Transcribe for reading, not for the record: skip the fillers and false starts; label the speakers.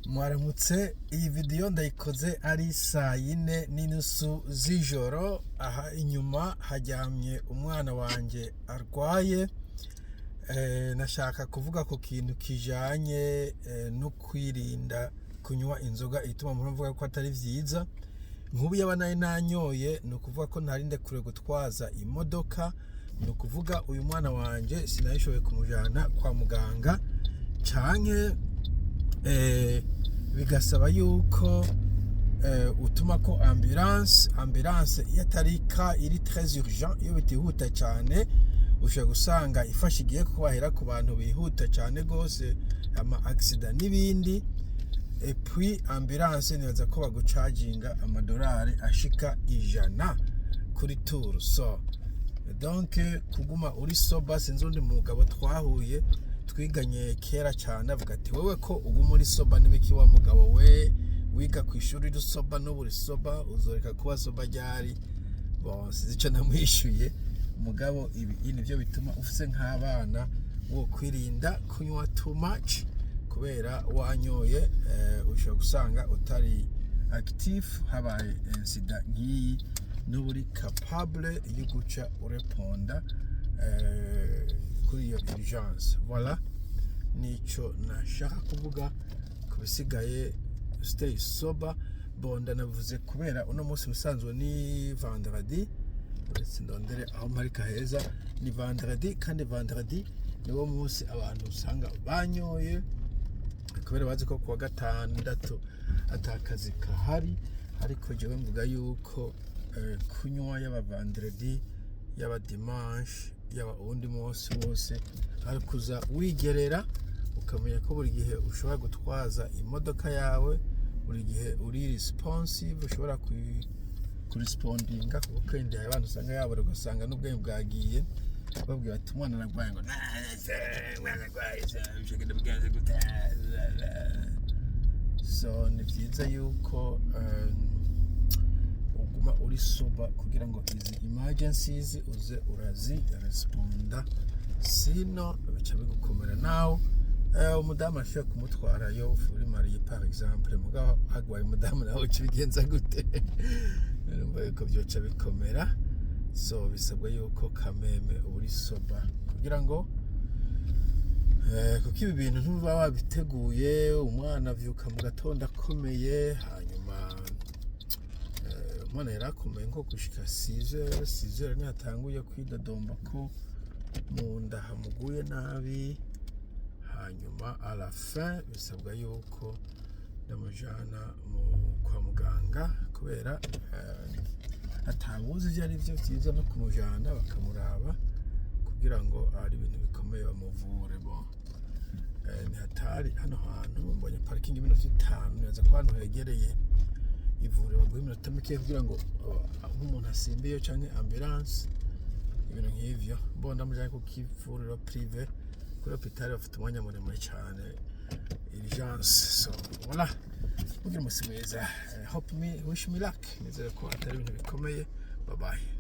Speaker 1: Mwaramutse. Iyi video ndayikoze ari saa 4:30 z'ijoro. Aha inyuma haryamye umwana wanje arwaye. Nashaka kuvuga ku kintu kijanye no kwirinda kunywa inzoga, ituma mpora mvuga ko atari vyiza. Nk'ubu yaba nari nanyoye, ni ukuvuga ko ntari ndekure gutwaza imodoka, ni ukuvuga uyu mwana wanje sinayishoboye kumujana kwa muganga, canke bigasaba yuko utuma ko ambulance. Ambulance iyo atari cas iri très urgent, iyo bitihuta cyane, ushobora gusanga ifashe igihe, kuko bahera ku bantu bihuta cyane gose, ama accident n'ibindi. Et puis ambulance nibaza ko bagucaginga amadolari ashika 100 kuri tour. So donc kuguma uri sober. Sinzi, undi mugabo twahuye twiganye kera cyane avuga ati: "Wewe ko uguma uri sober n'ibiki wa mugabo we? Wiga ku ishuri uri sober, n'ubu uri sober, uzoreka kuba sober ryari?" Bon, sinzi icyo namwishyuye. Mugabo ibi nibyo bituma ufise nk'abana wo kwirinda kunywa too much, kubera wanyoye ushobora gusanga utari active. Habaye incident nk'iyi, n'uba uri capable yo guca ureponda kuri iyo urgence. Voilà, nico nashaka kuvuga. Ku bisigaye, stay sober. Bon, ndanavuze kubera uno munsi ubusanzwe ni vendredi. Uretse ndondere aho mparika heza. Ni vendredi, kandi vendredi niwo munsi abantu usanga banyoye, kubera bazi ko kuwa gatandatu ata kazi kahari. Ariko jewe mvuga yuko kunywa, yaba vendredi, yaba dimanche, yaba uwundi munsi wose, ari kuza wigerera, ukamenya ko buri gihe ushobora gutwaza imodoka yawe, buri gihe uri responsive, ushobora kurespondinga, kuko kandi hari abantu usanga yabura, ugasanga n'ubwenge bwagiye. Babwira ati: "Umwana ararwaye," ngo: "Umwana ararwaye, bigenda bigenze gute?" So ni byiza yuko uguma uri sober kugira ngo izi emergencies uze urazi responda, sino bica bigukomera. Nawe umudamu ashobora kumutwarayo, uri marié par exemple, mugabo hagwaye umudamu nawe uca ubigenza gute? Urumva yuko byoca bikomera. So bisabwa yuko kameme uba uri sober kugira ngo kuko ibi bintu ntuba wabiteguye. Umwana avyuka mu gatondo akomeye, hanyuma umwana yari akomeye nko gushika 6h. 6h niho atanguye kwidodomba ko mu nda hamuguye nabi. Hanyuma à la fin bisabwa yuko ndamujana mu kwa muganga, kubera atawuzi ivyo ari vyo. Vyiza no kumujana bakamuraba kugira ngo ari ibintu bikomeye bamuvure. Bon, ni hatari. Hano hantu mbonye parking iminota 5. Nibaza ko ahantu hegereye ivuriro baguha iminota mike kugira ngo nk'umuntu asimbiye canke ambulance, ibintu nk'ivyo. Bon, ndamujanye ku kivuriro privé. Kuri hôpital bafite umwanya muremure cyane, urgence. So voilà, mugira umunsi mwiza. Hope me, wish me luck. Nizere ko atari ibintu bikomeye. Bye bye.